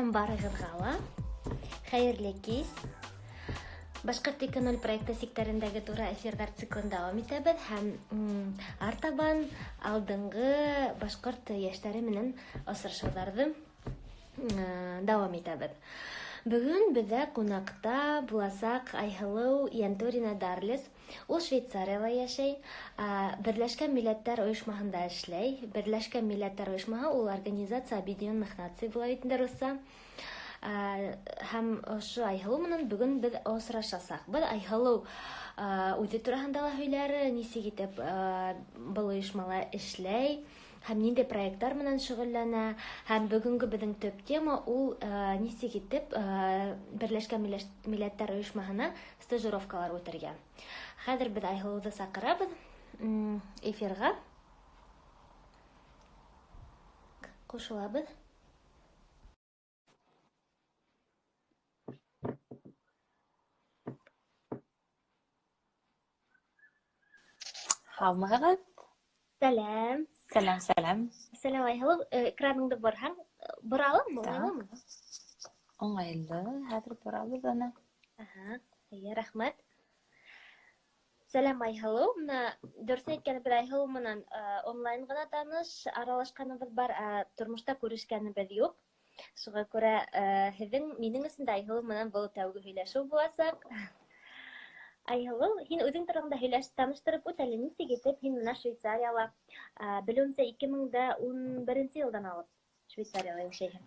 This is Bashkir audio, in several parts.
Сәләм барығыҙға ла. Хәйерле кис. Башҡорт 2.0 проекты сиктәрендәге тура эфирҙар циклын дауам итәбеҙ һәм артабан алдынғы башҡорт йәштәре менән осрашыуҙарҙы дауам итәбеҙ. Бөгөн беҙҙә ҡунаҡта буласаҡ Айһылыу Йәнтүрина Дарлес. Ул Швейцарияла йәшәй, Берләшкән Милләттәр Ойошмаһында эшләй. Берләшкән Милләттәр Ойошмаһы ул Организация Объединенных Наций була бит инде русса. Һәм ошо Айһылыу менән бөгөн беҙ осрашасаҡбыҙ. Айһылыу үҙе тураһында ла һөйләр, нисек итеп был ойошмала эшләй һәм ниндәй проекттар менән шөғөлләнә. Һәм бөгөнгө беҙҙең төп тема ул нисек итеп Берләшкән Милләттәр Ойошмаһына стажировкалар үтергә. Хәҙер беҙ Айһылыуҙы саҡырабыҙ эфирға. Ҡушылабыҙ. Һаумыһығыҙ? Сәләм. Сәләм, сәләм. Сәләм, Айһылыу. Экраныңды борһаң, бора аламы, уңайлымы? Уңайлы, хәҙер борабыҙ аны. Аһа, эйе, рәхмәт. Сәләм, Айһылыу. Бына дөрөҫөн әйткәндә, беҙ Айһылыу менән онлайн ғына таныш, аралашҡаныбыҙ бар, ә тормошта күрешкәнебеҙ юҡ. Шуға күрә һеҙҙең, минең өсөн дә Айһылыу менән был тәүге һөйләшеү буласаҡ. Айһылыу, һин үҙең тураһында һөйләш, таныштырып үт әле, нисек итеп һин бына Швейцарияла, белеүемсә, 2011 йылдан алып Швейцарияла йәшәйһең.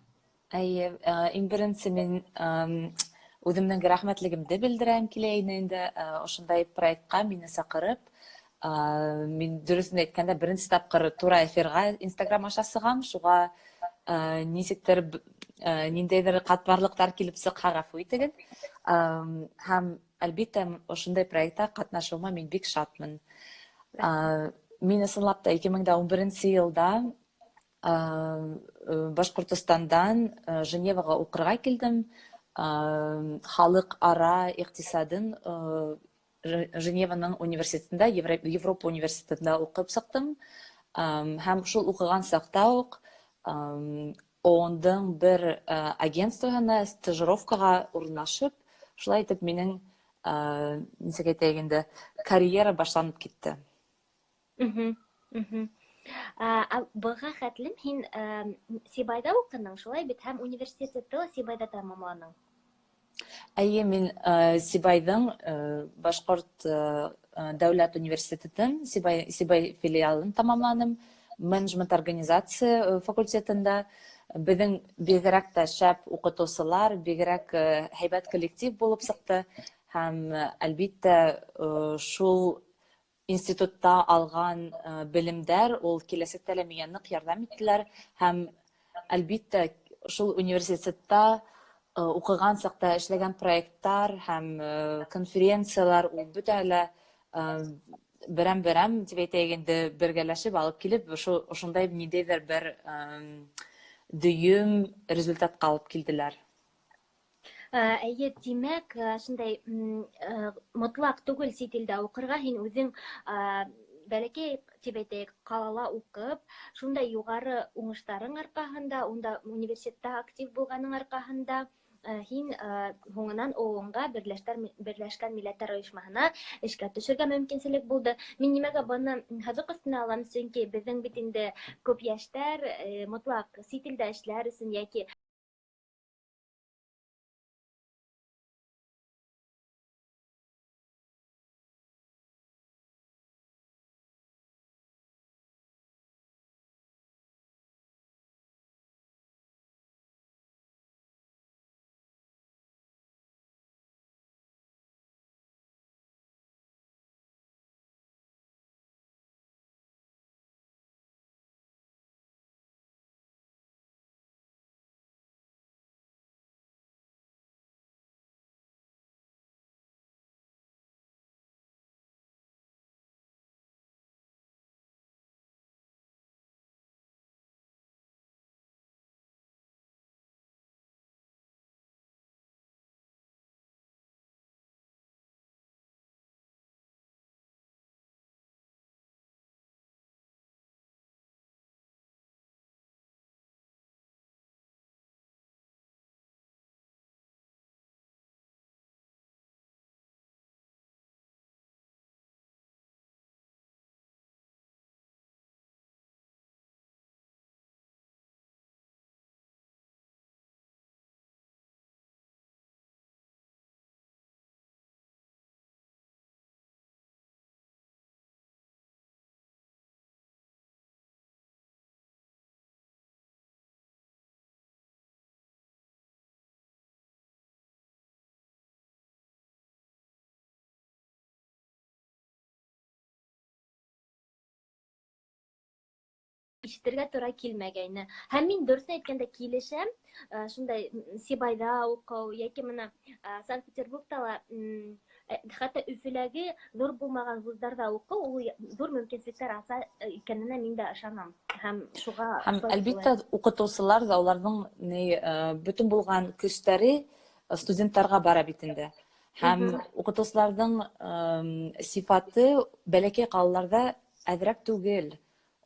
Эйе, иң беренсе мин үҙемдең рәхмәтлегемде белдерәм килә ине инде, ошондай проектҡа мине саҡырып, мин дөрөҫөн әйткәндә беренсе тапҡыр тура эфирға Инстаграм аша сығам, шуға нисектер ниндәйҙер ҡатмарлыҡтар килеп сыҡһа, ғәфү итегеҙ. Һәм әлбиттә, ошондай проектта ҡатнашыуыма мин бик шатмын. Мин ысынлап та 2011 йылда Башҡортостандан Женеваға уҡырға килдем. Халыҡ-ара иҡтисадын Женеваның университетында, Европа университетында уҡып сыҡтым. Һәм шул уҡыған саҡта уҡ ООН-дың бер агентствоһына стажировкаға урынлашып, шулай итеп минең, нисек әйтәйек инде, карьера башланып китте. Быға хәтлем һин Сибайҙа уҡының, шулай бит, һәм университетты ла Сибайҙа тамамланың. Эйе, мин Сибайҙың Башҡорт дәүләт университетын, Сибай филиалын тамамланым, менеджмент организация факультетында. Беҙҙең бигерәк тә шәп уҡытыусылар, бигерәк һәйбәт коллектив булып сыҡты. Һәм, әлбиттә, шул институтта алған белемдәр ул киләсәктә лә миңә ныҡ ярҙам иттеләр. Һәм, әлбиттә, шул университетта уҡыған саҡта эшләгән проекттар һәм конференциялар ул бөтәһе лә берәм-берәм тип әйтәйек инде, бергәләшеп алып килеп, ошондай ниндәйҙер бер дөйөм результатҡа алып килделәр. Эйе, тимәк, шундай мотлаҡ түгел сит илдә уҡырға, һин үҙең бәләкәй тип әйтәйек, ҡалала уҡып, шундай юғары уңыштарың арҡаһында, унда университетта актив булғаның арҡаһында, һин һуңынан ООН-ға, Берләшкән Милләттәр Ойошмаһына эшкә төшөргә мөмкинселек булды. Мин нимәгә быны һыҙыҡ өҫтөнә алам, сөнки беҙҙең бит инде күп йәштәр мотлаҡ сит илдә эшләр өсөн йәки ишетергә тура килмәгәйне. Һәм мин дөрөҫөн әйткәндә килешәм, шундай Сибайҙа уҡыу йәки бына Санкт-Петербургта ла, хатта Өфөләге ҙур булмаған вуздарҙа уҡыу ул ҙур мөмкинселектәр аса икәненә мин дә ышанам. Һәм шуға Һәм әлбиттә уҡытыусылар ҙа уларҙың ни бөтөн булған көстәре студенттарға бара бит инде. Һәм уҡытыусыларҙың сифаты бәләкәй ҡалаларҙа әҙерәк түгел.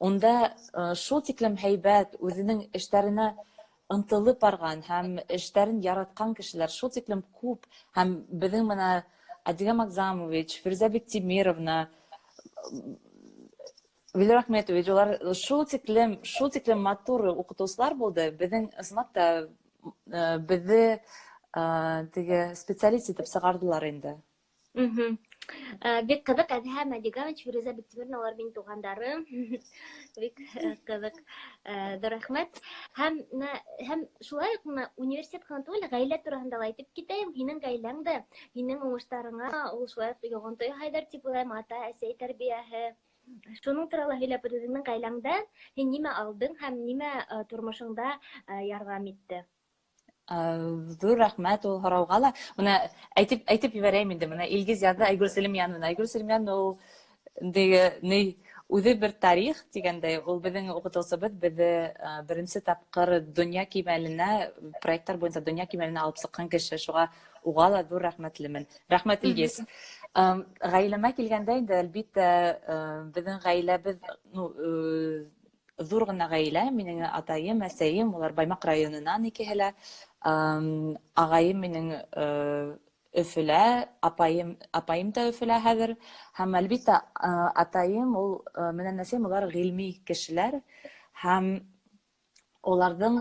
Унда шул тиклем һәйбәт, үҙенең эштәренә ынтылып барған һәм эштәрен яратҡан кешеләр шул тиклем күп. Һәм беҙҙең менә Адига Магзамович, Фирүзә Биктимировна, Вилер Ахметович, улар шул тиклем, шул тиклем матур уҡытыусылар булды. Беҙҙең ысынлап та беҙҙе теге специалист итеп сығарҙылар инде. Бик ҡыҙыҡ, Әҙһәм Әдигович, Фирүзә Биктимировна, улар минең туғандарым. Бик ҡыҙыҡ. Ҙур рәхмәт. Һәм һәм шулай уҡ бына университет ҡына түгел, ғаилә тураһында ла әйтеп китәйем. Һинең ғаиләң дә һинең уңыштарыңа ул шулай уҡ йоғонто яһайҙыр тип уйлайым, ата-әсәй тәрбиәһе. Шуның турала һөйләп үт, үҙеңдең ғаиләңдән һин нимә алдың һәм нимә тормошоңда ярҙам итте? Ҙур рәхмәт ул һорауға ла. Бына әйтеп, әйтеп ебәрәйем инде. Бына Илгиз яҙҙы Айгөл Сәлимйанова. Айгөл Сәлимйанова ул теге ни үҙе бер тарих тигәндәй, ул беҙҙең уҡытыусыбыҙ, беҙҙе беренсе тапҡыр донъя кимәленә, проекттар буйынса донъя кимәленә алып сыҡҡан кеше. Шуға уға ла ҙур рәхмәтлемен. Рәхмәт, Илгиз. Ғаиләмә килгәндә инде, әлбиттә, беҙҙең ғаиләбеҙ, ну, ҙур ғына ғаилә. Минең атайым, әсәйем, улар Баймаҡ районынан икеһе лә. Ағайым минең Өфөлә, апайым, апайым да Өфөлә хәҙер. Һәм әлбиттә, атайым ул менән әсәйем улар ғилми кешеләр һәм уларҙың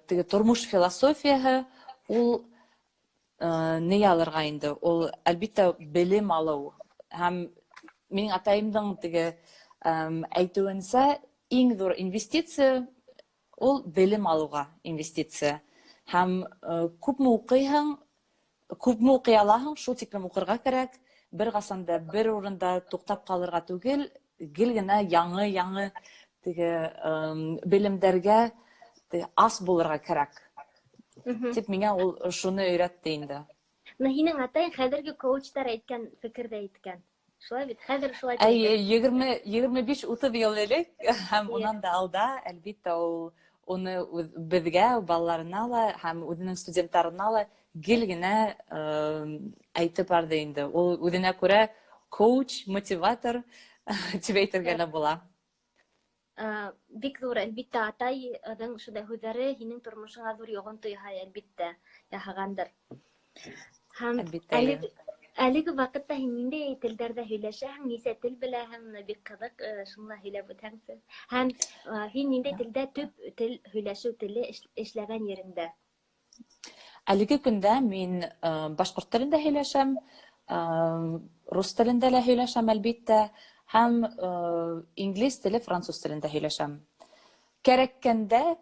теге тормош философияһы ул ни алырға инде, ул әлбиттә белем алыу. Һәм минең атайымдың теге әйтеүенсә, иң ҙур инвестиция ул белем алыуға инвестиция. Һәм күпме уҡыйһың, күпме уҡый алаһың, шул тиклем уҡырға кәрәк. Бер ҡасан да бер урында туҡтап ҡалырға түгел, гел генә яңы-яңы теге белемдәргә ас булырға кәрәк. Тип миңә ул шуны өйрәтте инде. Менә һинең атайың хәҙерге коучтар әйткән фекерҙе әйткән. Шулай бит? Хәҙер шулай дип Әйе, 20 25-30 йыл элек һәм унан да алда, әлбиттә, ул уны беҙгә, балаларына ла һәм үҙенең студенттарына ла гел генә әйтеп барҙы инде. Ул үҙенә күрә коуч, мотиватор дип әйтергә лә була. Бик ҙур, әлбиттә, атайҙың шундай һүҙҙәре һинең тормошоңа ҙур йоғонто яһай, әлбиттә, яһағандыр. Һәм Әлбиттә, әлеге, әлеге ваҡытта һин ниндәй телдәрҙә һөйләшәһең, нисә тел беләһең, бына бик ҡыҙыҡ, шуны ла һөйләп үтһәңсе. Һәм һин ниндәй телдә төп тел һөйләшеү теле эшләгән ереңдә? Әлеге көндә мин башҡорт телендә һөйләшәм, рус телендә лә һөйләшәм, әлбиттә, һәм инглиз теле, француз телендә һөйләшәм. Кәрәккәндә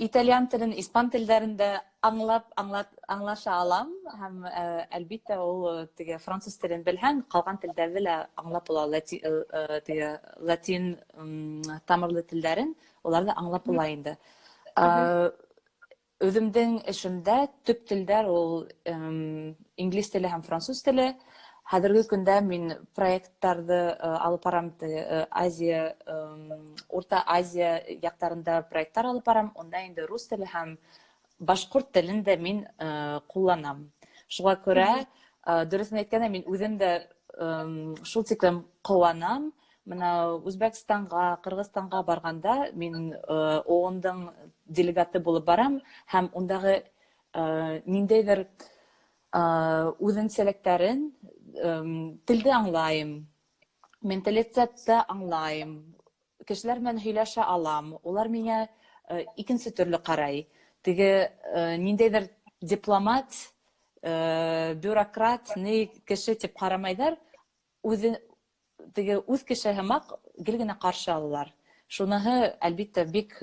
итальян телен, испан телдәрен дә аңлап, аңлат, аңлаша алам һәм әлбиттә ул теге француз телен белһәң, ҡалған телдәрҙе лә аңлап була, теге латин тамырлы телдәрен уларҙы аңлап була инде. Үҙемдең эшемдә төп телдәр ул инглиз теле һәм француз теле. Хәҙерге көндә мин проекттарҙы алып барам, Азия, Урта Азия яҡтарында проекттар алып барам. Унда инде рус теле һәм башҡорт телен дә мин ҡулланам. Шуға күрә, дөрөҫөн әйткәндә, мин үҙем дә шул тиклем ҡыуанам. Бына Үзбәкстанға, Ҡырғыҙстанға барғанда мин ООН-дың делегаты булып барам һәм ундағы ниндәйҙер үҙенсәлектәрен телде аңлайым, менталитетты аңлайым, кешеләр менән һөйләшә алам, улар миңә икенсе төрлө ҡарай. Теге ниндәйҙер дипломат, бюрократ, ни кеше тип ҡарамайҙар, үҙе теге үҙ кеше һымаҡ гел генә ҡаршы алалар. Шуныһы, әлбиттә, бик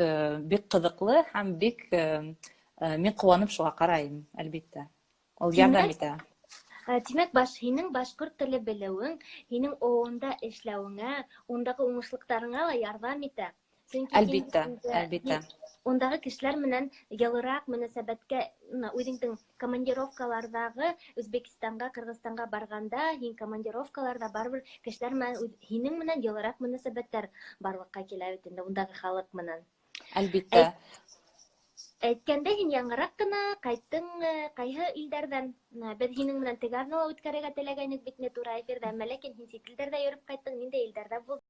бик ҡыҙыҡлы һәм бик мин ҡыуанып шуға ҡарайым, әлбиттә. Ул ярҙам итә. Тимәк, баш, һинең башҡорт теле белеүең, һинең ООНда эшләүеңә, ундағы уңышлыҡтарыңа ла ярҙам итә. Сөнки Әлбиттә, әлбиттә. Ундағы кешеләр менән йылыраҡ мөнәсәбәткә, үҙеңдең командировкаларҙағы Үзбәкстанға, Ҡырғыҙстанға барғанда, һин командировкаларҙа барыбер кешеләр менән һинең менән йылыраҡ мөнәсәбәттәр барлыҡҡа килә бит инде ундағы халыҡ менән. Әлбиттә. Әйткәндә, һин яңыраҡ ҡына ҡайттың ҡайһы илдәрҙән? Беҙ һинең менән теге аҙнала үткәрергә теләгәйнек бит инде тура эфирҙа, әммә ләкин һин сит илдәрҙә йөрөп ҡайттың, ниндәй илдәрҙә булдың?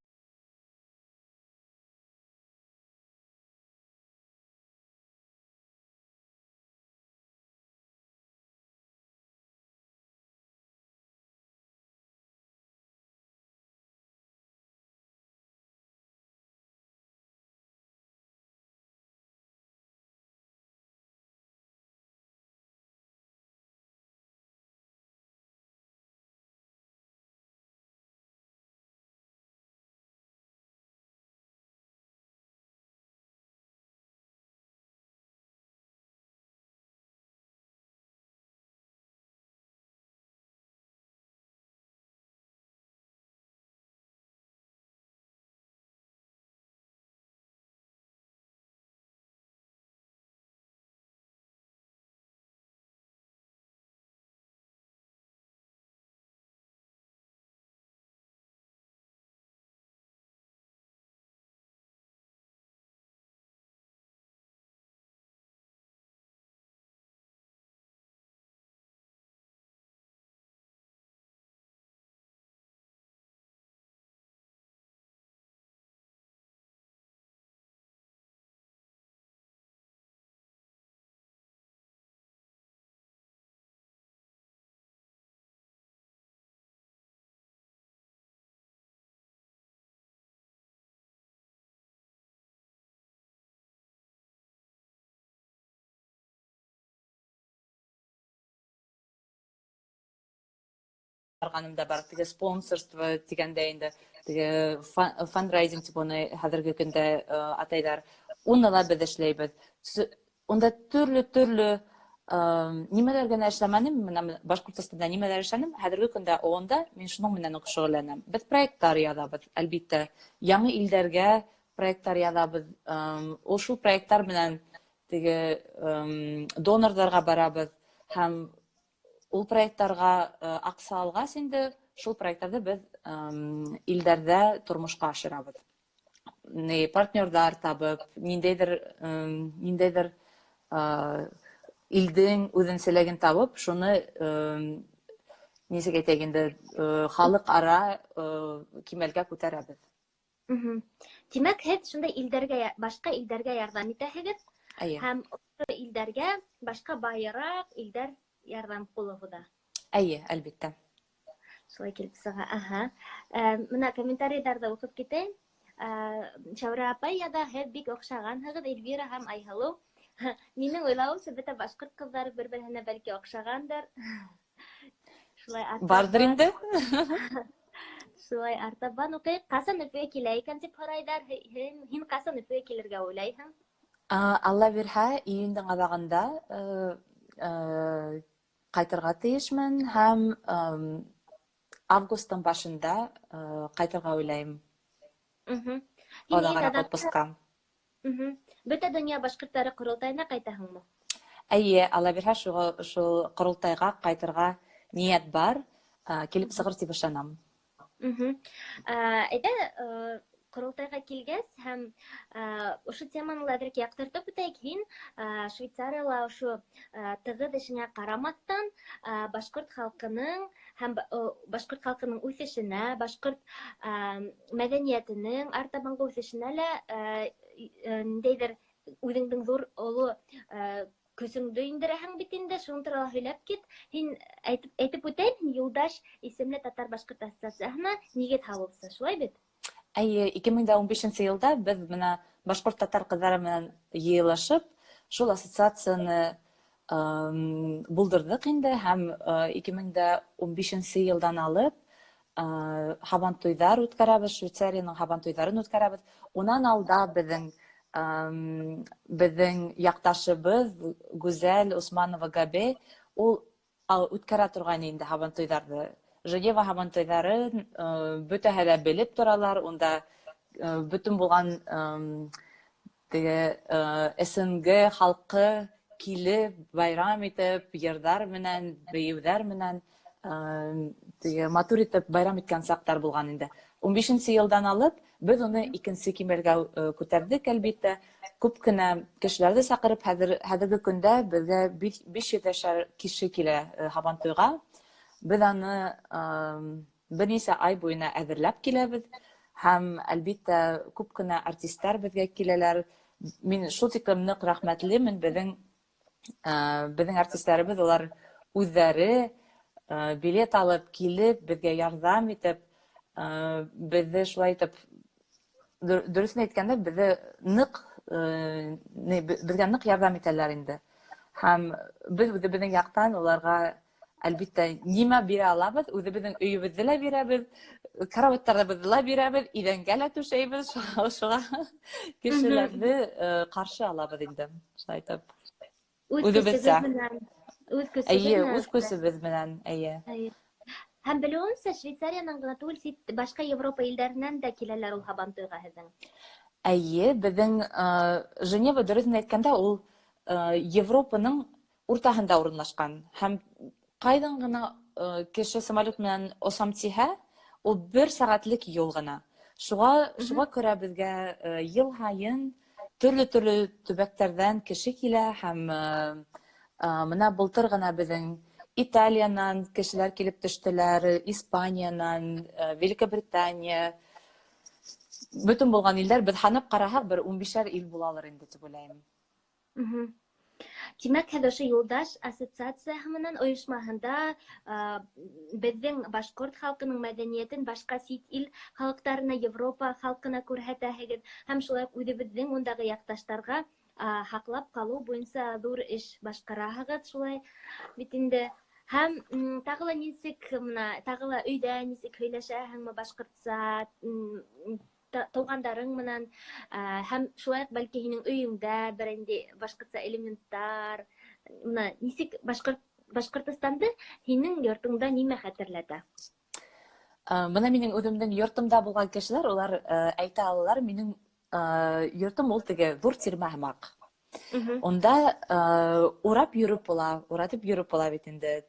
Барғаным да бар, теге спонсорство тигәндә инде, теге фандрайзинг тип уны хәҙерге көндә атайҙар. Уны ла беҙ эшләйбеҙ. Унда төрлө-төрлө нимәләр генә эшләмәнем, бына Башҡортостанда нимәләр эшләнем, хәҙерге көндә ООНда мин шуның менән үк шөғөлләнәм. Беҙ проекттар яҙабыҙ, әлбиттә, яңы илдәргә проекттар яҙабыҙ. Ул шул проекттар менән теге донорҙарға барабыҙ һәм ул проекттарға аҡса алғас инде шул проекттарҙы беҙ илдәрҙә тормошҡа ашырабыҙ. Ни партнерҙар табып, ниндәйҙер илдең үҙенсәлеген табып, шуны нисек әйтәйек инде, халыҡ-ара кимәлгә күтәрәбеҙ. Тимәк, һеҙ шундай илдәргә, башҡа илдәргә ярҙам итәһегеҙ. Эйе. Һәм ошо илдәргә башҡа байыраҡ илдәр ярҙам ҡулы һуҙа. Эйе, әлбиттә. Шулай килеп сыға. Аһа. Бына комментарийҙарҙы уҡып китәйем. Шәүрә апай яҙа, һеҙ бик оҡшағанһығыҙ, Эльвира һәм Айһылыу. Минең уйлауымса, бөтә башҡорт ҡыҙҙары бер-береһенә бәлки оҡшағандыр. Шулай артабан. Барҙыр инде. Шулай артабан уҡыйыҡ. Ҡасан Өфөгә килә икән тип һорайҙар. Һин ҡасан Өфөгә килергә уйлайһың? Алла бирһә, июндең аҙағында ҡайтырға тейешмен һәм августтың башында ҡайтырға уйлайым. Аҙағыраҡ отпускка. Бөтә донъя башҡорттары ҡоролтайына ҡайтаһыңмы? Эйе, Алла бирһә, шул ҡоролтайға ҡайтырға ниәт бар, килеп сығыр тип ышанам. Әйҙә, ҡоролтайға килгәс һәм ошо теманы ла әҙерәк яҡтыртып үтәйек. Һин Швейцарияла ошо тығыҙ эшеңә ҡарамаҫтан, башҡорт халҡының һәм башҡорт халҡының үҫешенә, башҡорт мәҙәниәтенең артабанғы үҫешенә лә ниндәйҙер үҙеңдең ҙур оло көсөңдө индерәһең бит инде, шуның турала һөйләп кит. Һин әйтеп үтәйем, һин Юлдаш исемле татар-башҡорт ассоциацияһына нигеҙ һалыусы, шулай бит? Әйе, ике мең дә ун бишенсе йылда беҙ бына башҡорт-татар ҡыҙҙары менән йыйылышып, шул ассоциацияны булдырҙыҡ инде һәм ике мең дә ун бишенсе йылдан алып һабантуйҙар үткәрәбеҙ, Швейцарияның һабантуйҙарын үткәрәбеҙ. Унан алда беҙҙең яҡташыбыҙ Гүзәл Усманова Габе ул үткәрә торған инде һабантуйҙарҙы. Женева һабантуйҙарын бөтәһе лә белеп торалар, унда Бөтөн булған теге СНГ халҡы килеп, байрам итеп, йырҙар менән, бейеүҙәр менән теге матур итеп байрам иткән саҡтар булған инде. 15 йылдан алып беҙ уны икенсе кимәлгә күтәрҙек, әлбиттә. Күп кенә кешеләрҙе саҡырып, хәҙерге көндә беҙгә 500 кеше килә Һабантуйға. Беҙ аны бер нисә ай буйына әҙерләп киләбеҙ һәм, әлбиттә, күп кенә артисттар беҙгә киләләр. Мин шул тиклем ныҡ рәхмәтлемен беҙҙең артистларыбыҙ, улар үҙҙәре билет алып килеп, беҙгә ярҙам итеп, беҙҙе шулай итеп, дөрөҫөн әйткәндә, беҙҙе ныҡ беҙгә ныҡ ярҙам итәләр инде. Һәм беҙ үҙебеҙҙең яҡтан уларға, әлбиттә, нимә бирә алабыҙ, үҙебеҙҙең өйөбөҙҙө лә бирәбеҙ, карауаттарыбыҙҙы ла бирәбеҙ, иҙәнгә лә түшәйбеҙ, шуға кешеләрҙе ҡаршы алабыҙ инде, шулай итеп. Үҙебеҙсә. Үҙ көсөбөҙ Эйе, үҙ көсөбөҙ менән, эйе. Һәм белеүемсә, Швейцариянан ғына түгел, сит башҡа Европа илдәренән дә киләләр ул Һабантуйға һеҙҙең. Эйе, беҙҙең Женева, дөрөҫөн әйткәндә, ул Европаның уртаһында урынлашҡан. Һәм ҡайҙан ғына кеше самолет менән осам тиһә, ул бер сәғәтлек юл ғына. Шуға күрә беҙгә йыл һайын төрлө-төрлө төбәктәрҙән кеше килә һәм мына былтыр ғына беҙҙең Италиянан кешеләр килеп төштөләр, Испаниянан, Великобритания, бөтөн булған илдәр, беҙ һанап ҡараһаҡ, бер 15 ил булалыр инде тип уйлайым. Тимәк, һеҙ ошо Юлдаш ассоциацияһы менән ойошмаһында беҙҙең башҡорт халҡының мәҙәниәтен башҡа сит ил халыҡтарына, Европа халҡына күрһәтәһегеҙ һәм шулай уҡ үҙебеҙҙең ундағы яҡташтарға һаҡлап ҡалыу буйынса ҙур эш башҡараһығыҙ, шулай бит инде. Һәм тағы ла нисек, мына, тағы ла өйҙә нисек һөйләшәһеңме башҡортса, тыуғандарың менән, һәм шулай уҡ бәлки һинең өйөңдә бер инде башҡортса элементтар, мына нисек Башҡортостанды һинең йортоңда нимә хәтерләтә? Бына минең үҙемдең йортомда булған кешеләр, улар әйтә алалар, минең йортом ул теге ҙур тирмә һымаҡ. Унда урап йөрөп була, уратып йөрөп була бит инде.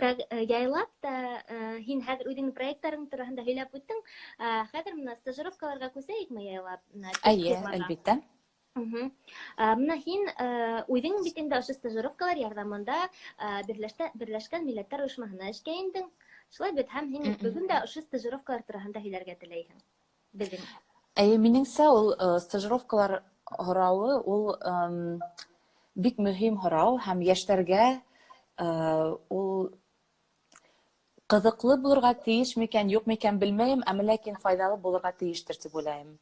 Яйлап та һин хәҙер үҙеңдең проекттарың тураһында һөйләп үттең. Хәҙер мына стажировкаларға күсәйекме яйлап? Эйе, әлбиттә. Мына һин үҙең бит инде ошо стажировкалар ярҙамында Берләшкән Милләттәр Ойошмаһына эшкә индең. Шулай бит, һәм һин бөгөн дә ошо стажировкалар тураһында һөйләргә теләйһең беҙҙең. Эйе, минеңсә, ул стажировкалар һорауы ул бик мөһим һорау һәм йәштәргә ул ҡыҙыҡлы булырға тейеш микән, юҡ микән белмәйем, әммә ләкин файҙалы булырға тейештер тип уйлайым.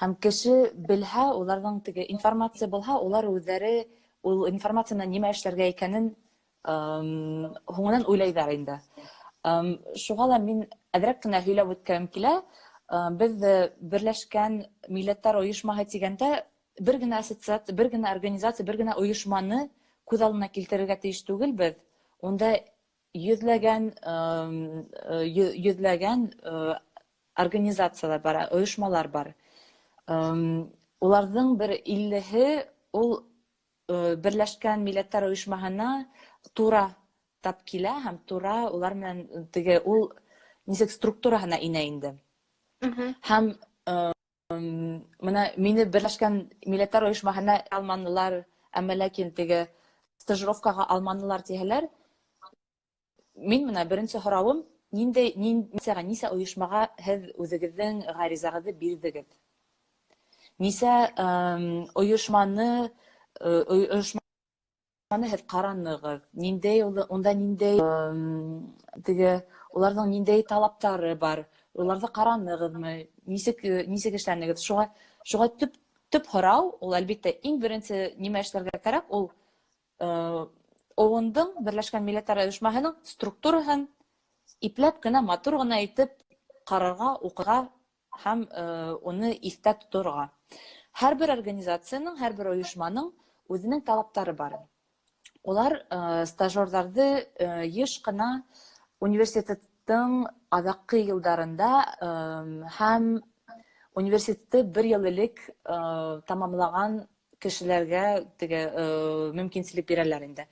Һәм кеше белһә, уларҙың теге информация булһа, улар үҙҙәре ул информация менән нимә эшләргә икәнен һуңынан уйлайҙар инде. Шуға ла мин әҙерәк кенә һөйләп үткәм килә. Беҙ Берләшкән Милләттәр Ойошмаһы тигәндә бер генә ассоциация, бер генә организация, бер генә ойошманы күҙ алдына килтерергә тейеш түгелбеҙ. Унда йөҙләгән йөҙләгән организациялар бар, ойошмалар бар. Уларҙың бер 50-һе ул Берләшкән Милләттәр Ойошмаһына тура тап килә һәм тура улар менән теге ул нисек структураһына инә инде. Һәм бына мине Берләшкән Милләттәр Ойошмаһына алманылар, әммә ләкин теге стажировкаға алманылар тиһәләр, мин бына беренсе һорауым: ниндәй нисә ойошмаға һеҙ үҙегеҙҙең ғаризағыҙҙы бирҙегеҙ? Нисә ойошманы һеҙ ҡаранығыҙ? Ниндәй унда, ниндәй теге уларҙың ниндәй талаптары бар? Уларҙы ҡаранығыҙмы? Нисек эшләнегеҙ? Шуға төп һорау ул, әлбиттә, иң беренсе нимә эшләргә кәрәк, ул ООН-дың, Берләшкән Милләттәр Ойошмаһының структураһын ипләп кенә, матур ғына итеп ҡарарға, уҡырға һәм уны иҫтә тоторға. Һәр бер организацияның, һәр бер ойошманың үҙенең талаптары бар. Улар стажерҙарҙы йыш ҡына университеттың аҙаҡҡы йылдарында һәм университетты бер йыл элек тамамлаған кешеләргә теге мөмкинселек бирәләр инде.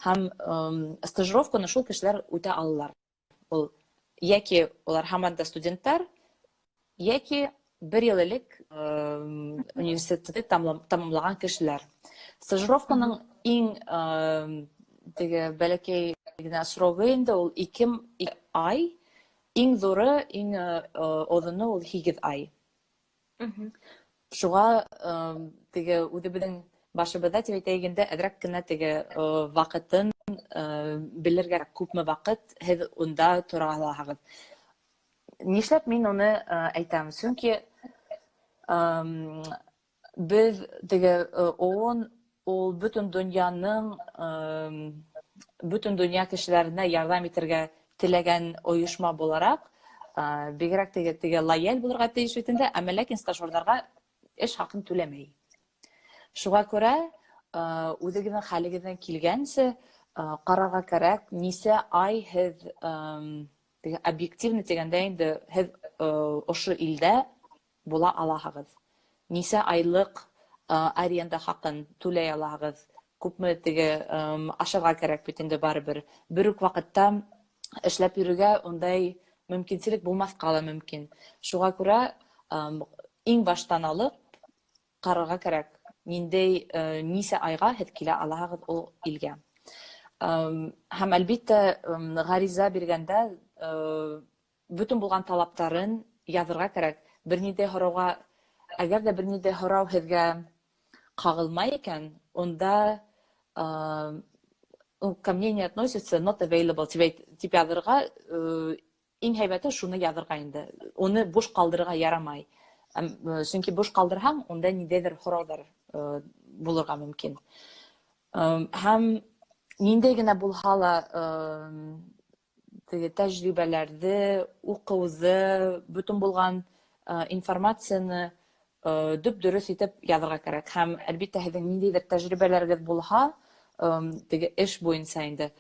Һәм стажировканы шул кешеләр үтә алалар. Ул йәки улар һаман да студенттар, йәки бер йыл элек университетты тамамлаған кешеләр. Стажировканың иң теге бәләкәй генә срогы инде ул 2 ай, иң ҙуры, иң оҙоно ул 8 ай. Шуға теге үҙебеҙҙең башыбыҙҙа тип әйтәйек инде, әҙерәк кенә теге ваҡытын белергә, күпме ваҡыт һеҙ унда тора алаһығыҙ. Нишләп мин уны әйтәм? Сөнки беҙ теге ООН ул бөтөн донъяның, бөтөн донъя кешеләренә ярҙам итергә теләгән ойошма булараҡ, бигерәк теге лояль булырға тейеш бит инде, әммә ләкин стажерҙарға эш хаҡын түләмәй. Шуға күрә үҙегеҙҙең хәлегеҙҙән килгәнсе ҡарарға кәрәк, нисә ай һеҙ теге объективно тигәндә инде һеҙ ошо илдә була алаһығыҙ. Нисә айлыҡ аренда хаҡын түләй алаһығыҙ, күпме теге ашарға кәрәк бит инде барыбер. Бер үк ваҡытта эшләп йөрөргә ундай мөмкинселек булмаҫҡа ла мөмкин. Шуға күрә иң баштан алып ҡарарға кәрәк, ниндәй нисә айға һеҙ килә алаһығыҙ ул илгә. Һәм әлбиттә, ғариза биргәндә бөтөн булған талаптарын яҙырға кәрәк. Бер ниндәй һорауға, әгәр ҙә бер ниндәй һорау һеҙгә ҡағылмай икән, унда ко мне не относится, not available тип яҙырға, иң һәйбәте шуны яҙырға инде. Уны буш ҡалдырырға ярамай. Сөнки буш ҡалдырһаң, унда ниндәйҙер һорауҙар булырға мөмкин. Һәм ниндәй генә булһа ла теге тәжрибәләрҙе, уҡыуҙы, бөтөн булған информацияны дөп-дөрөҫ итеп яҙырға кәрәк. Һәм әлбиттә һеҙҙең ниндәйҙер тәжрибәләрегеҙ булһа, теге эш буйынса инде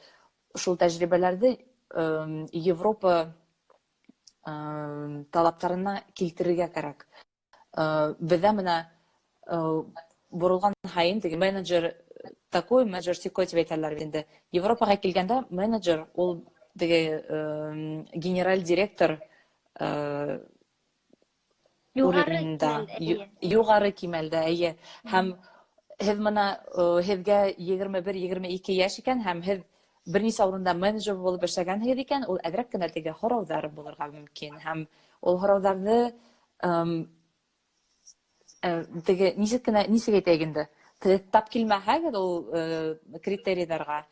шул тәжрибәләрҙе Европа талаптарына килтерергә кәрәк. Беҙҙә бына боролған һайын теге менеджер такой, менеджер сякой тип әйтәләр инде. Европаға килгәндә менеджер ул теге генераль директор уровеньда, юғары кимәлдә, эйе. Һәм һеҙ бына һеҙгә 21-22 йәш икән, һәм һеҙ бер нисә урында менеджер булып эшләгәнһегеҙ икән, ул әҙерәк кенә теге һорауҙар булырға мөмкин. Һәм ул һорауҙарҙы теге нисек кенә, нисек әйтәйек инде, тап килмәһәгеҙ ул критерийҙарға,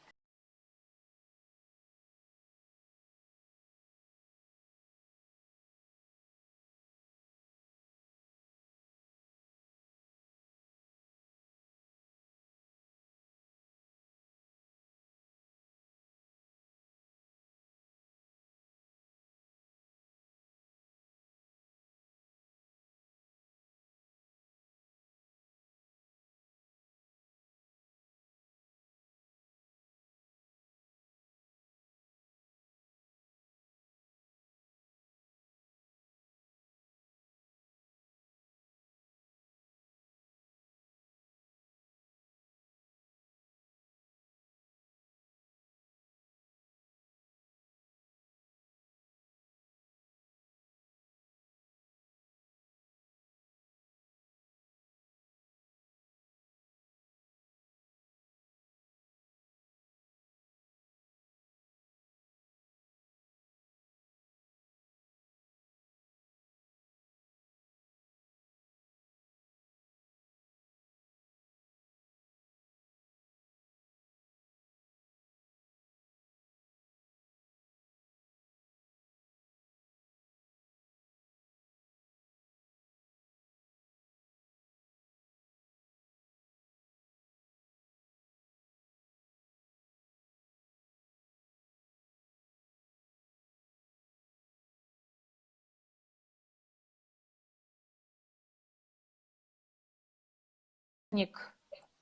Техник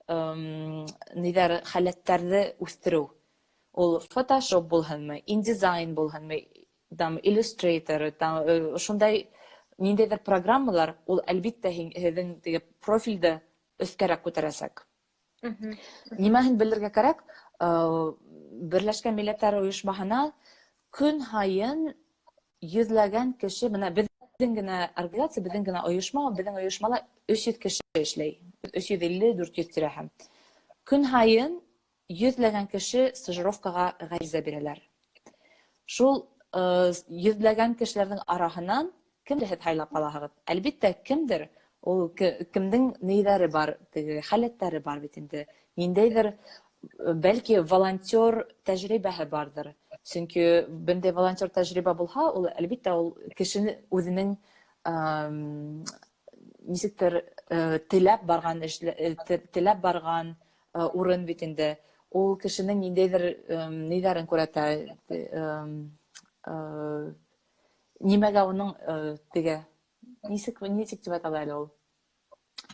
ниҙәр, халәттәрҙе үҫтереү. Ул Photoshop булһынмы, InDesign булһынмы, там Illustrator, там шундай ниндәйҙер программалар, ул әлбиттә һеҙҙең теге профилде өҫкәрәк күтәрәсәк. Нимәһен белергә кәрәк? Берләшкән Милләттәр Ойошмаһына көн һайын йөҙләгән кеше, бына беҙҙең генә организация, беҙҙең генә ойошма, беҙҙең ойошмала 300 кеше эшләй. 350-400 тирәһе. Көн һайын йөҙләгән кеше стажировкаға ғариза бирәләр. Шул йөҙләгән кешеләрҙең араһынан кемде һеҙ һайлап алаһығыҙ? Әлбиттә, кемдер ул кемдең нейҙәре бар, теге халәттәре бар бит инде. Ниндәйҙер бәлки волонтер тәжрибәһе барҙыр. Сөнки бындай волонтер тәжрибә булһа, ул әлбиттә ул кешене үҙенең нисектер теләп барған теләп барған урын бит инде. Ул кешенең ниндәйҙер ниҙәрен күрһәтә, нимәгә уның теге нисек тип атала әле ул?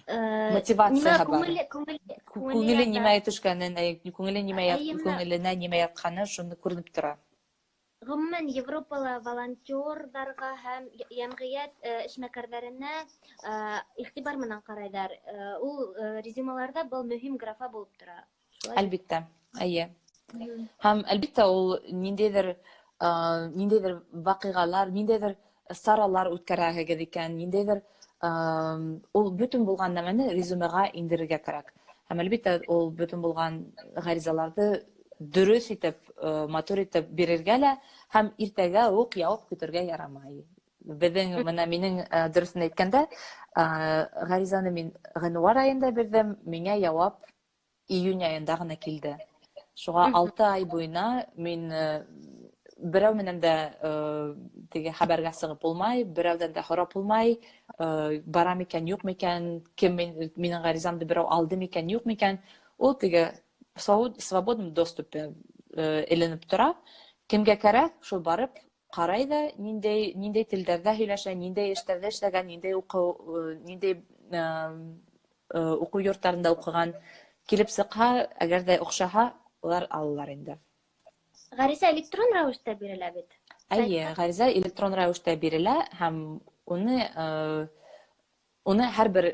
Мотивацияһы бар. Күңеле нимәгә төшкәнен, күңеле нимә күңеленә нимә ятҡаны шуны күренеп тора. Ғөмүмән, Европала волонтерҙарға һәм йәмғиәт эшмәкәрҙәренә иғтибар менән ҡарайҙар. Ул резюмеларҙа был мөһим графа булып тора. Әлбиттә, эйе. Һәм әлбиттә ул ниндәйҙер ваҡиғалар, ниндәйҙер саралар үткәрәһегеҙ икән, ниндәйҙер ул бөтөн булған нәмәне резюмеға индерергә кәрәк. Һәм әлбиттә ул бөтөн булған ғаризаларҙы дөрөҫ итеп, матур итеп бирергә лә һәм иртәгә үк яуап көтөргә ярамай. Беҙҙең бына минең дөрөҫөн әйткәндә, ғаризаны мин ғинуар айында бирҙем, миңә яуап июнь айында ғына килде. Шуға 6 ай буйына мин берәү менән дә теге хәбәргә сығып булмай, берәүҙән дә һорап булмай, бара микән, юҡ микән, кем минең ғаризамды берәү алды микән, юҡ микән, ул теге в свободном доступе эленеп тора. Кемгә кәрәк, шул барып ҡарай ҙа, ниндәй телдәрҙә һөйләшә, ниндәй эштәрҙә эшләгән, ниндәй уҡыу, ниндәй уҡыу йорттарында уҡыған, килеп сыҡһа, әгәр ҙә оҡшаһа, улар алалар инде. Ғариза электрон рәүештә бирелә бит? Эйе, ғариза электрон рәүештә бирелә һәм уны һәр бер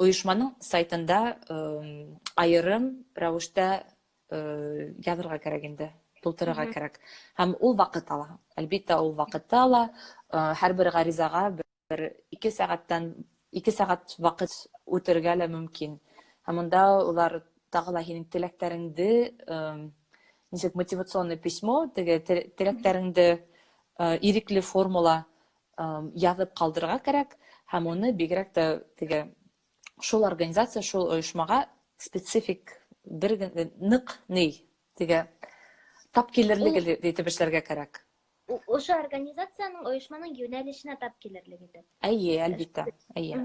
ойошманың сайтында айырым рәүештә яҙырға кәрәк инде, тултырырға кәрәк. Һәм ул ваҡыт ала. Әлбиттә, ул ваҡытты ала. Һәр бер ғаризаға бер 2 сәғәттән 2 сәғәт ваҡыт үтергә лә мөмкин. Һәм унда улар тағы ла һинең теләктәреңде, нисек мотивационный письмо, теге теләктәреңде ирекле формула яҙып ҡалдырырға кәрәк. Һәм уны бигерәк тә теге шул организация, шул ойошмаға специфик бер ныҡ ни теге тап килерлек итеп эшләргә кәрәк. Ошо организацияның, ойошманың йүнәлешенә тап килерлек итеп. Эйе, әлбиттә, эйе.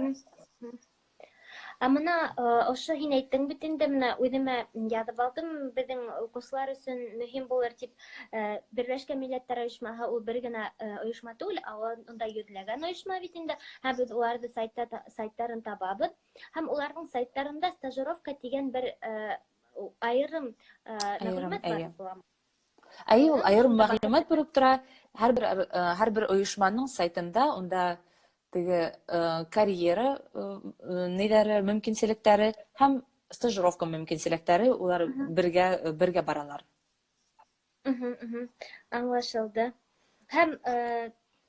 Ә мына ошо һин әйттең бит инде, мына үҙемә яҙып алдым, беҙҙең уҡыусылар өсөн мөһим булыр тип, Берләшкән Милләттәр Ойошмаһы ул бер генә ойошма түгел, ә унда йөҙләгән ойошма бит инде, һәм беҙ уларҙы сайттарын табабыҙ, һәм уларҙың сайттарында стажировка тигән бер айырым мәғлүмәт бар була. Әйе, ул айырым мәғлүмәт булып тора. Һәр бер ойошманың сайтында унда теге карьера ниҙәре, мөмкинселектәре һәм стажировка мөмкинселектәре, улар бергә баралар. Аңлашылды. Һәм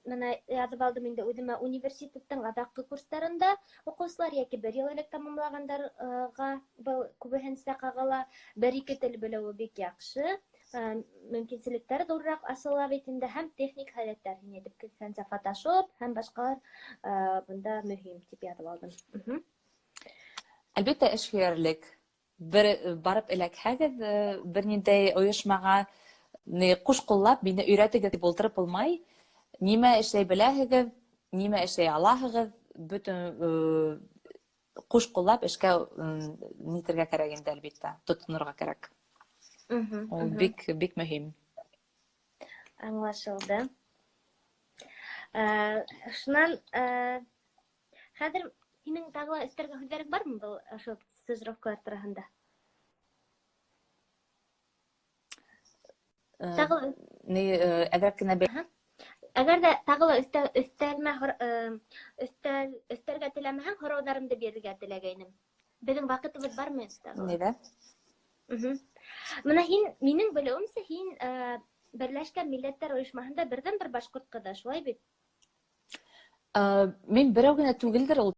мына яҙып алдым инде үҙемә университеттың аҙаҡҡы курстарында уҡыусылар йәки бер йыл элек тамамлағандарға был күбеһенсә ҡағыла, бер-ике тел белеүе бик яҡшы, мөмкинселектәр ҙурыраҡ асыла бит инде, һәм техник һәләттәр, һин әйтеп киткәнсә, Photoshop һәм башҡалар бында мөһим тип яҙып алдым. Әлбиттә, эшһөйәрлек. Бер барып эләкһәгеҙ, бер ниндәй ойошмаға ни ҡуш ҡуллап мине өйрәтегеҙ тип ултырып булмай. Нимә эшләй беләһегеҙ, нимә эшләй алаһығыҙ, бөтөн ҡуш ҡуллап эшкә нитергә кәрәк инде, әлбиттә, тотонорға кәрәк. Ул бик, бик мөһим. Аңлашылды. Шунан хәҙер һинең тағы ла өҫтәргә һүҙҙәрең бармы был ошо стажировкалар тураһында? Тағы ла Ни, әҙерәк кенә Әгәр ҙә тағы ла өҫтәлмә өҫтәл өҫтәргә теләмәһәң, һорауҙарымды бирергә теләгәйнем. Беҙҙең ваҡытыбыҙ бармы тағы ла? Ниҙә? Бына һин, минең белеүемсә, һин Берләшкән Милләттәр Ойошмаһында берҙән-бер башҡорт ҡыҙы, шулай бит? Мин берәү генә түгелдер ул.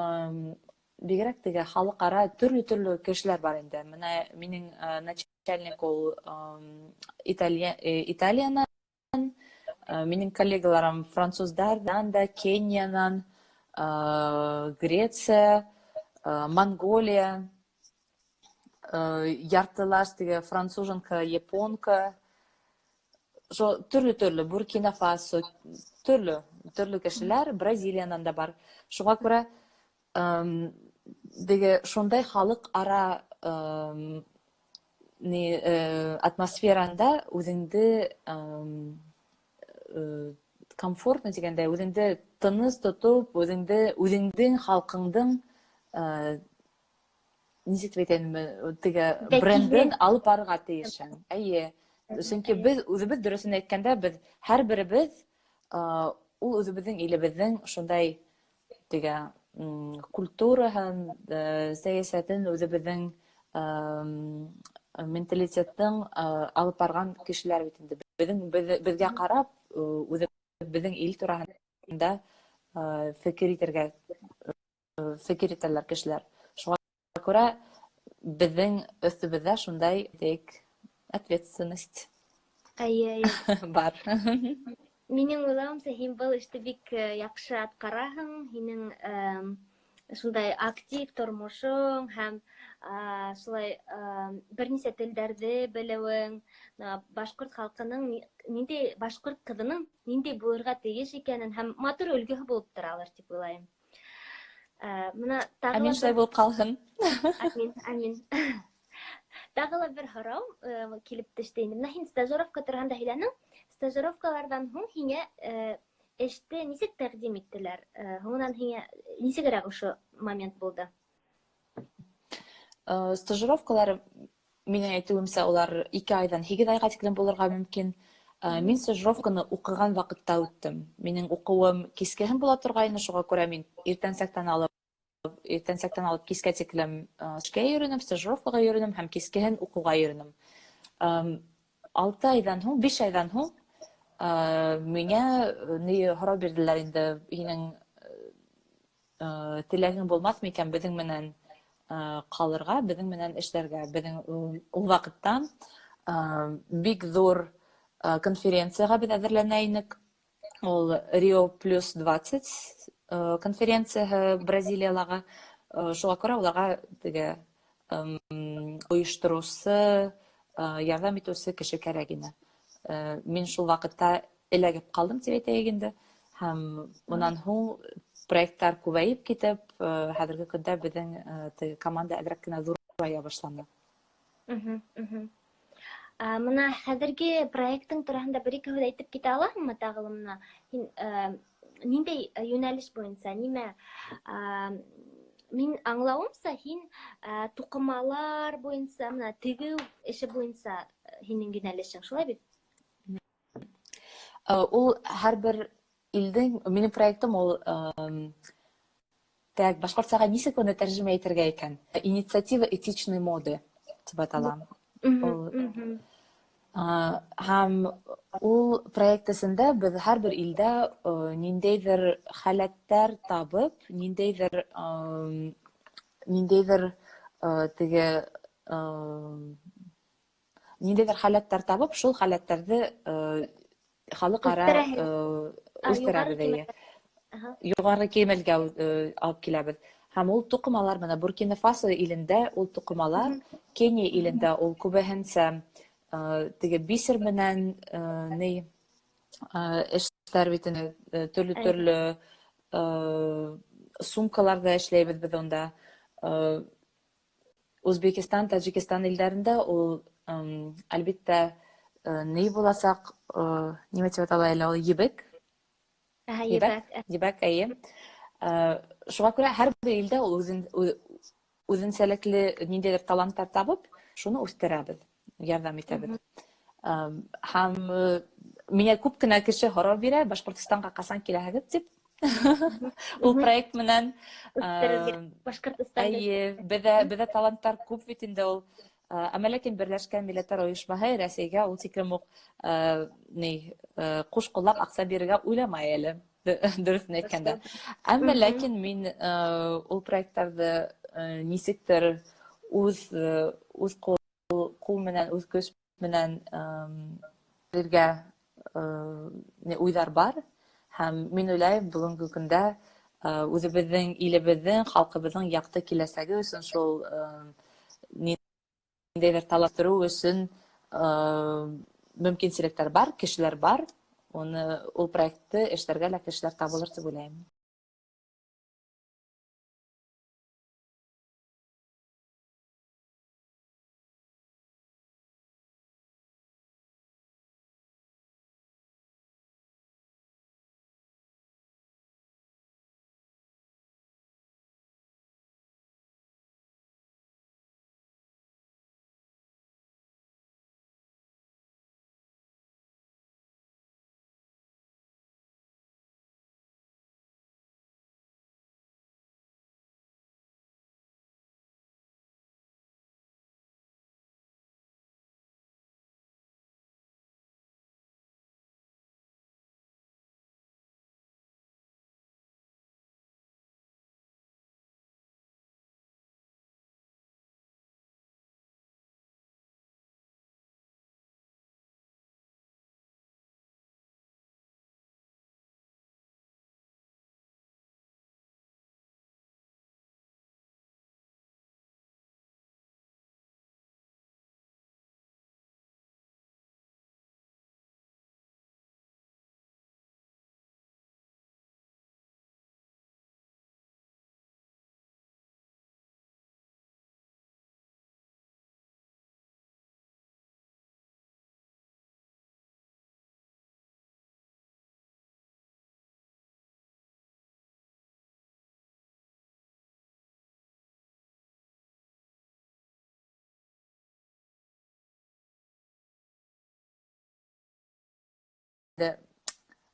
Бигерәк теге халыҡ-ара төрлө-төрлө кешеләр бар инде. Бына минең начальник ул Италиянан, минең коллегаларым француздарҙан да, Кениянан, Греция, Монголия, яртылаш теге француженка, японка, шо төрлө-төрлө, Буркина Фасо, төрлө-төрлө кешеләр, Бразилиянан да бар. Шуға күрә теге шундай халыҡ-ара ни атмосферанда үҙеңде комфортно тигәндәй, үҙеңде тыныс тотоп, үҙеңде, үҙеңдең халҡыңдың нисек тип әйтәйем, теге брендын алып барырға тейешһең. Эйе. Сөнки беҙ үҙебеҙ дөрөҫөн әйткәндә, беҙ һәр беребеҙ ул үҙебеҙҙең илебеҙҙең шундай теге культураһын, сәйәсәтен, үҙебеҙҙең менталитеттың алып барған кешеләр бит инде. Беҙҙең беҙгә ҡарап, үҙебеҙҙең ил тураһында фекер итергә фекер итәләр кешеләр. Шуға күрә беҙҙең өҫтөбөҙҙә шундай тик ответственность Эйе, эйе. бар. Минең уйлауымса, һин был эште бик яҡшы атҡараһың. Һинең шундай актив тормошоң һәм шулай бер нисә телдәрҙе белеүең, башҡорт халҡының ниндәй, башҡорт ҡыҙының ниндәй булырға тейеш икәнен һәм матур өлгөһө булып торалыр тип уйлайым. Бына тағы Амин, шулай булып ҡалһын. Амин, амин. Тағы ла бер һорау килеп төштө инде. Бына һин стажировка тураһында һөйләнең. Стажировкаларҙан һуң һиңә эште нисек тәҡдим иттеләр? Һуңынан һиңә нисегерәк ошо момент булды? Стажировкалар, минең әйтеүемсә, улар 2 айҙан 8 айға тиклем булырға мөмкин. Мин стажировканы уҡыған ваҡытта үттем. Минең уҡыуым кискеһен була торғайны, шуға күрә мин иртәнсәктән алып кискә тиклем эшкә йөрөнөм, стажировкаға йөрөнөм һәм кискеһен уҡыуға йөрөнөм. 6 айҙан һуң, 5 айҙан һуң миңә ни һорау бирҙеләр инде, һинең теләгең булмаҫ микән беҙҙең менән ҡалырға, беҙҙең менән эшләргә. Беҙҙең ул ваҡытта бик ҙур конференцияға беҙ әҙерләнә инек. Ул Рио плюс 20 конференцияһы Бразилиялағы. Шуға күрә уларға теге ойоштороусы ярҙам итеүсе кеше кәрәк ине. Мин шул ваҡытта эләгеп ҡалдым тип әйтәйек инде. Һәм унан һуң проекттар күбәйеп китеп, хәҙерге көндә беҙҙең теге команда әҙерәк кенә ҙурая башланы. Мына хәҙерге проектың тураһында бер-ике һүҙ әйтеп китә алаһыңмы тағы ла мына? Һин ниндәй йүнәлеш буйынса, нимә? Мин аңлауымса, һин туҡымалар буйынса, мына тегеү эше буйынса һинең йүнәлешең, шулай бит? Ул һәр бер илдең, минең проектым ул, так, башҡортсаға нисек уны тәржемә итергә икән? Инициатива этичной моды тип атала. Ул, һәм ул проект эсендә беҙ һәр бер илдә ниндәйҙер халәттәр табып, ниндәйҙер, теге, ниндәйҙер халәттәр табып, шул халәттәрҙе халыҡ-ара, Үҫтерәһегеҙ. Үҫтерәбеҙ, Юғары эйе. кимәлгә. Юғары кимәлгә алып киләбеҙ. Һәм ул туҡымалар менән Буркина Фасо илендә ул туҡымалар, Кения илендә ул күбеһенсә, теге бисер менән, ни, эштәр бит инде, төрлө-төрлө, сумкаларҙа эшләйбеҙ беҙ унда. Узбекистан, Таджикистан илдәрендә ул, әлбиттә, ни буласаҡ, нимә тип атала әле ул, ебек? Ебәк. Ебәк. Ебәк, эйе. Шуға күрә һәр бер илдә ул үҙенсәлекле ниндәйҙер таланттар табып, шуны үҫтерәбеҙ, ярҙам итәбеҙ. Һәм миңә күп кенә кеше һорау бирә, Башҡортостанға ҡасан киләһегеҙ тип. Ул проект менән, Үҫтерергә Башҡортостанда. Эйе, беҙҙә таланттар күп бит инде ул. Әммә ләкин Берләшкән Милләттәр Ойошмаһы Рәсәйгә ул тиклем үк, ни, ҡуш ҡуллап аҡса бирергә уйламай әле, дөрөҫөн әйткәндә. Әммә ләкин мин, ул проекттарҙы, нисектер үҙ ҡул менән, үҙ көс менән, бергә, ни, уйҙар бар. Һәм мин уйлайым, бөгөнгө көндә, үҙебеҙҙең илебеҙҙең, халҡыбыҙҙың яҡты киләсәге өсөн шул, ниндәйҙер талаптырыу өсөн, мөмкинселектәр бар, кешеләр бар. Уны, ул проектты эшләргә лә кешеләр табылыр тип уйлайым.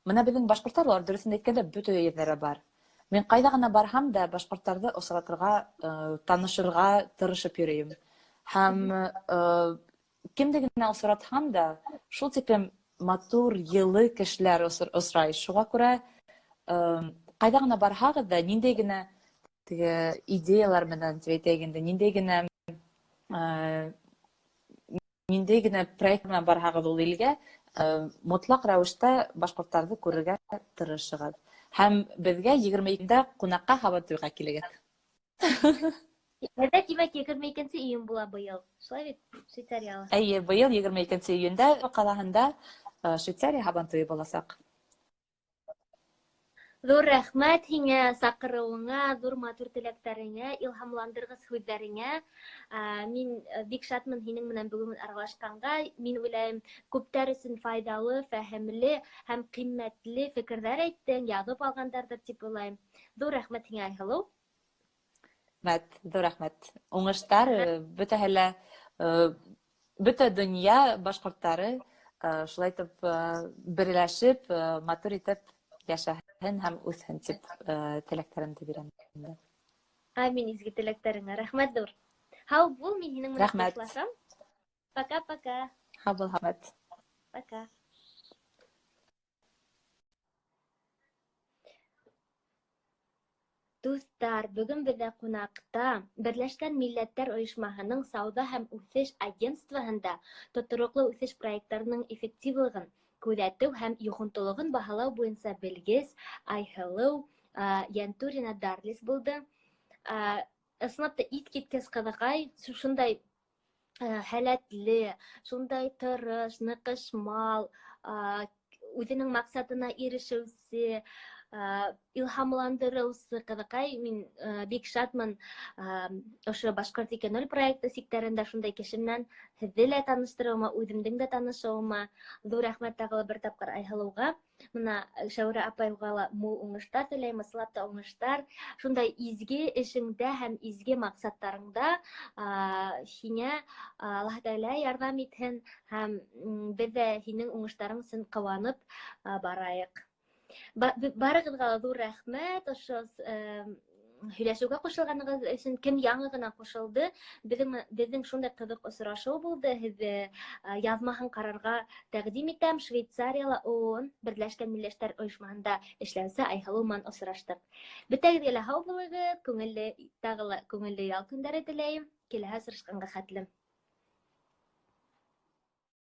Бына беҙҙең башҡорттар, улар дөрөҫөн әйткәндә, бөтә ерҙәре бар. Мин ҡайҙа ғына барһам да башҡорттарҙы осратырға, танышырға тырышып йөрөйөм. Һәм кемде генә осратһам да, шул тиклем матур, йылы кешеләр осрай. Шуға күрә ҡайҙа ғына барһағыҙ ҙа, ниндәй генә теге идеялар менән тип әйтәйек инде, ниндәй генә проект менән барһағыҙ ул илгә, мотлаҡ рәүештә башҡорттарҙы күрергә тырышығыҙ. Һәм беҙгә егерме икендә ҡунаҡҡа Һабантуйға килегеҙ. Беҙҙә, тимәк, 22 июнь була быйыл. Шулай бит, Швейцарияла. Әйе, быйыл 22 июндә ҡалаһында Швейцария һабантуйы буласаҡ. Ҙур рәхмәт һиңә саҡырыуыңа, ҙур матур теләктәреңә, илһамландырғыс һүҙҙәреңә. Мин бик шатмын һинең менән бөгөн аралашҡанға. Мин уйлайым, күптәр өсөн файҙалы, фәһемле һәм ҡиммәтле фекерҙәр әйттең, яҙып алғандарҙыр тип уйлайым. Ҙур рәхмәт һиңә, Айһылыу. Рәхмәт, ҙур рәхмәт. Уңыштар, бөтәһе лә, бөтә донъя башҡорттары шулай итеп берләшеп, матур итеп йәшәһен һәм үҫһен тип теләктәремде бирәм инде. Амин, изге теләктәреңә. Рәхмәт ҙур. Һау бул, мин һинең менән Рәхмәт. хушлашам. Пока-пока. Һау бул, рәхмәт. Пока. Дуҫтар, бөгөн беҙҙә ҡунаҡта Берләшкән Милләттәр Ойошмаһының Сауҙа һәм үҫеш агентствоһында тотороҡло үҫеш проекттарының эффективлығын күҙәтеү һәм йоғонтолоғон баһалау буйынса белгес Айһылыу Янтурина Дарлис булды. Ысынлап та иҫ киткес ҡыҙыҡай, шундай һәләтле, шундай тырыш, ныҡышмал, үҙенең маҡсатына ирешеүсе, илһамландырыусы ҡыҙыҡай. Мин бик шатмын ошо Башҡорт 2.0 проекты сиктәрендә шундай кеше менән һеҙҙе лә таныштырыуыма, үҙемдең дә танышыуыма. Ҙур рәхмәт тағы ла бер тапҡыр Айһылыуға. Мына Шәүрә апайға ла мул уңыштар теләйем, ысынлап та уңыштар. Шундай изге эшеңдә һәм изге маҡсаттарыңда һиңә Аллаһ Тәғәлә ярҙам итһен һәм беҙ ҙә һинең уңыштарың өсөн ҡыуанып барайыҡ. Барығыҙға ла ҙур рәхмәт ошо һөйләшеүгә ҡушылғанығыҙ өсөн. Кем яңы ғына ҡушылды, беҙҙең шундай ҡыҙыҡ осрашыу булды. Һеҙҙе яҙмаһын ҡарарға тәҡдим итәм. Швейцарияла ООН Берләшкән Милләттәр Ойошмаһында эшләүсе Айһылыу менән осраштыҡ. Бөтәгеҙгә лә һау булығыҙ, күңелле, тағы ла күңелле ял көндәре теләйем. Киләһе осрашҡанға хәтлем.